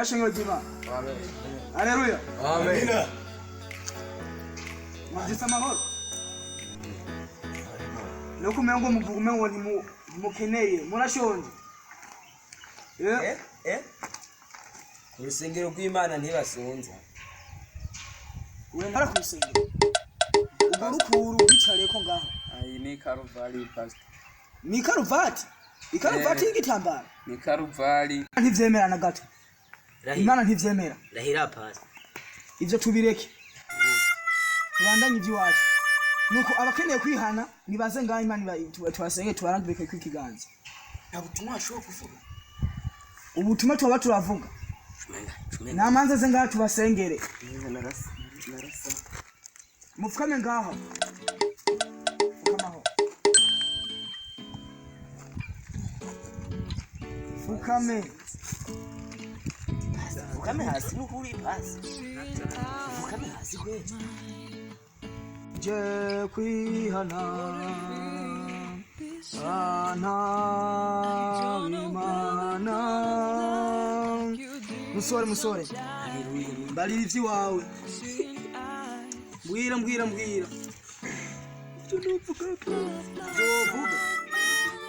Shengero ry'Imana. Haleluya. Amen. Mwavyutse amahoro. Nuko umengo muvuga umengo ntimukeneye, murashonje. Eh? Eh? Ku rusengero rw'Imana ntibasonza. Wenda ku rusengero. Ubwo rukuru wicareko ngaho. Ayi ni Karuvali, pastor. Ni karuvati. Ikaruvati Eh. y'igitambara. Ni Karuvali. Ntivyemera na gato. Imana ntivyemera. Rahira, pastor. Ivyo tubireke. Tubandanye ivy'iwacu. Nuko abakeneye kwihana nibaze ngaho, Imana tubasenge, tubarambike kw'ikiganza. Nta butumwa ashobora kuvuga. Ubutumwa tuba turavuga. Cumenga, cumenga. Namanze ze ngaho tubasengere. Narasa, narasa. Mupfukame ngaho. Pfukamaho. Pfukame. Fukame hasi n'ukuri, pastor. Fukame hasi kweli. Je kwihana, bana b'Imana. Musore, musore, mbarira ivy'iwawe. Mbwira, mbwira, mbwira. Ivyo novuga, vyovuga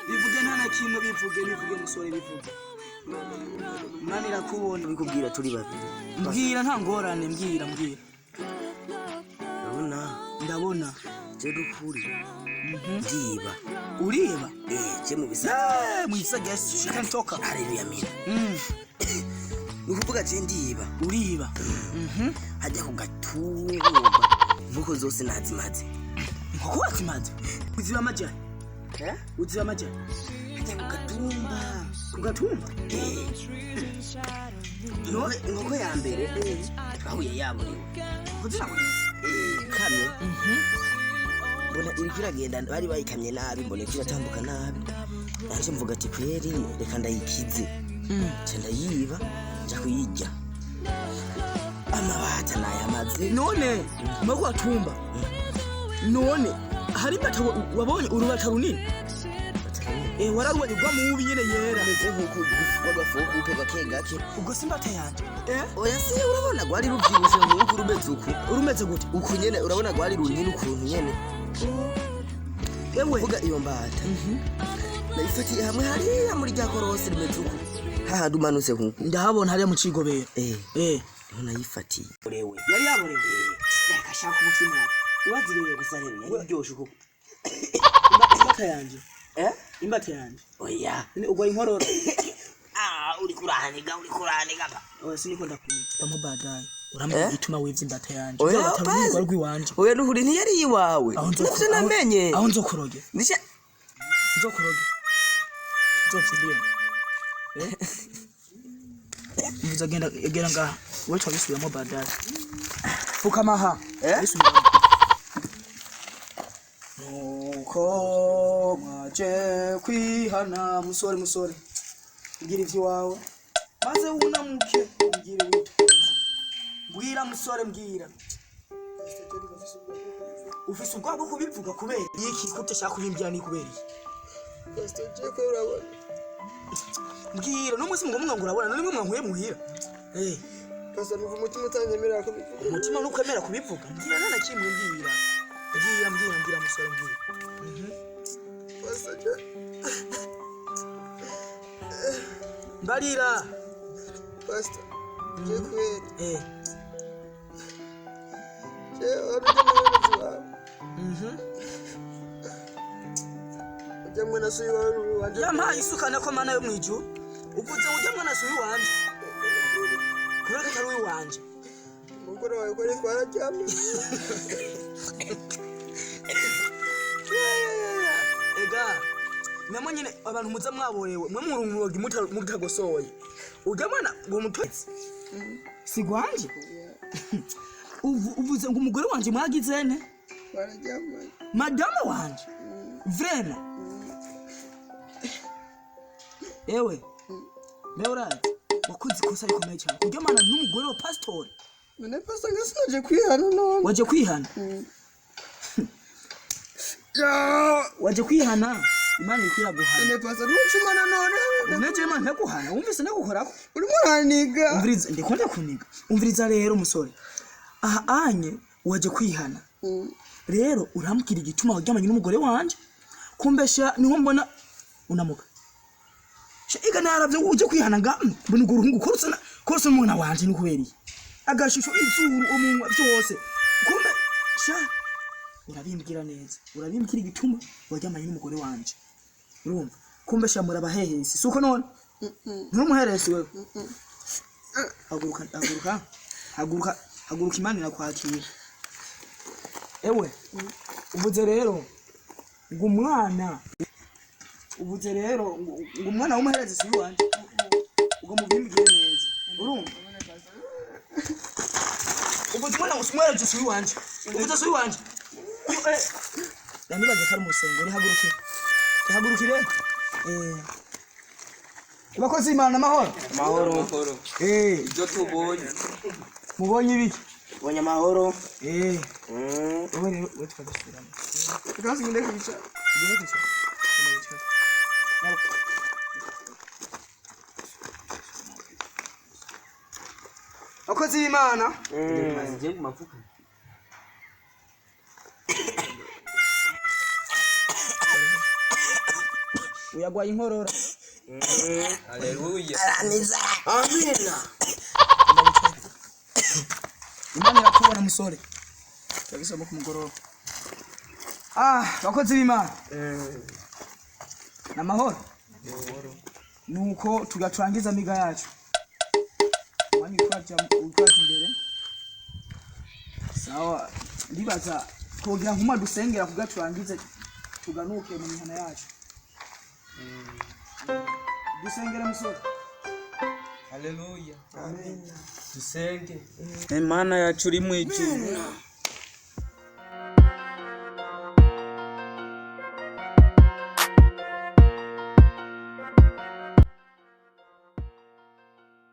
bivuge, nta na kimwe, bivuge, bivuge musore, bivuge. Imana irakubona. Bikubwira turi babiri. Mbwira, nta ngorane, mbwira, mbwira. Urabona? Ndabona. Je dukuri. Ndiba. Uriba? Eh, je mu bisa. Eh, mwisa shika ntoka. Haleluya, mina. Ni ukuvuga je ndiba. Uriba? Hajya ku gatumba. Inkoko zose nazimaze. Inkoko wazimaze? Uziba amajyane? Eh? Uziba amajyane? Hajya ku gatumba. Ku gatumba? Eh. Inkoko ya mbere twahuye yaborewe. Inkoko ziraborewe? Eh, kamwe. Mbona iriko iragenda, bari bayikamye nabi, mbona iriko iratambuka nabi. Nanje mvuga ati kweri reka ndayikize. Nca ndayiba, nja kuyirya. Amabati nayamaze. None muri ku gatumba, none hari imbata wabonye, urubata runini? Eh, wararubonye rwa mubi nyene yera? Rumeze nk'uko rw'agafukupe gake gake. Ubwo si imbata yanje, eh? Oya, si urabona rwari ruvyibushe nk'uko rumeze uku. Urumeze gute? Uku nyene, urabona rwari runini ukuntu nyene. Ewe. Vuga, iyo mbata nayifatiye hamwe hariya muri rya korosi rimeze uku, hahandi umanutse nkuku. Ndahabona hariya mu cigobero. Eh. Eh. Niho nayifatiye. Urewe. Yari yaborewe? Reka shaka umutima urazi rero. Gusa rero yari iryoshe uko. Imbata yanje? Eh? Imbata yanje? Oya. None ugwaye inkorora? Ah, uri kuraniga, uri kuraniga pa. Oya, siniko ndakumva mo baadaye. Urambwira Eh? igituma wivye imbata yanje. Oya, Urabata pazi. runini rw'iwanje. Oya, nuhuri ntiyari iwawe. Aho nzo Navyo namenye. Aho nzokuroge. Nisha. Nzokuroge. Nzopfimbiye. Eh, mvuze genda, gera ngaha wewe, twabisubiramo baadaye. Fukama. Eh? Bisubiramo. Nuko mwaje kwihana, musore, musore, mbwira ivy'iwawe maze wunamuke, umbwire witonze. Mbwira musore, mbwira. Ufise ubwoba bwo kubivuga kubera iki? Ko utashaka kubimbwira ni kubera iki? Pastor, je ko urabona. Mbwira. No munsi ngo mwangu urabona none mwe mwankuye muhira, eh. Pastor, numva umutima utanyemerera kubivuga. Umutima ntukwemera kubivuga? Mbwira, nta na kimwe, mbwira, mbwira, mbwira, mbwira musore, mbwira. Pastor, je Mbarira. Pastor, je kweri. Eh. Je warujya muherezi wawe. Ujya mwana si iwawe wanje. Yampaye isuka nako Mana yo mwijuru. Uvuze ujya mwana si uwanje kubera ko atari uwanje? Umugore wawe kweri twararyamye. Ega namwe nyine abantu muza mwaborewe, mwe mururogi mutagosoye. Ujya mwana ngo mutwetse si gwanje. Uvuze ngo umugore wanje mwagize ne? Twararyamanye. Madame wanje? Vraiment? Ewe mbega urazi wakoze ikosa rikomeye cyane kuryamana n'umugore wa pasitori. None pastor, ngasaje kwihana none. Waje kwihana? Ya! Waje kwihana? Imana iriko iraguhana. None pastor, ntucuma nanone. Neje Imana ntaguhana, wumvise ndagukorako? Urimo uraniga. Umviriza, ndiko ndakuniga. Umviriza rero musore, aha anye waje kwihana. Rero urambwira igituma waryamanye n'umugore wanje, kumbesha niho mbona unamuka. Sha, iga naravye ngo uje kwihana nga mbona urwo ruhungu korutse korutse umwana wanje, ni kubera iki? Agashusho, izuru, umunwa, byose. Kumbe sha, urabimbwira neza, urabimbwira igituma waryamanye n'umugore wanje. Urumva, kumbe sha murabahehesi, suko none nturi umuheresi wewe. Haguruka, haguruka, haguruka, haguruka, Imana irakwakira. Ewe, uvuze rero ngo umwana, uvuze rero ngo umwana w'umuherezi si uwanje. Ubwo mubimbwiye neza, urumva? Uvuze umwana w'umuherezi si uwanje, uvuze si uwanje. Nanibaze ko ari umusengero. Ihagurukire, ihagurukire. Abakozi b'Imana, amahoro. Amahoro. Amahoro. Ibyo tubonye. Mubonye ibiki? Ubonye amahoro. Wowe rero, wowe tukadusubiramo. Reka ngende kwicara. Ugende kwicara. Genda wicare. Nyaruka. Abakozi b'Imana. Ngiye ku mavuka. Uyagwaye inkorora. Haleluya. Araniza. Amina. Imana irakubona musore. Turabisoma ku mugoroba. Ah, abakozi b'Imana. Ni amahoro. Nuko tugaturangiza amiga yacu. Umwanya uriko imbere. Sawa, ndibaza twogira nkuma dusengera kugira turangize, tuganuke mu mihana yacu. Dusengere musore. Haleluya. Dusenge. Imana yacu uri mu ijuru.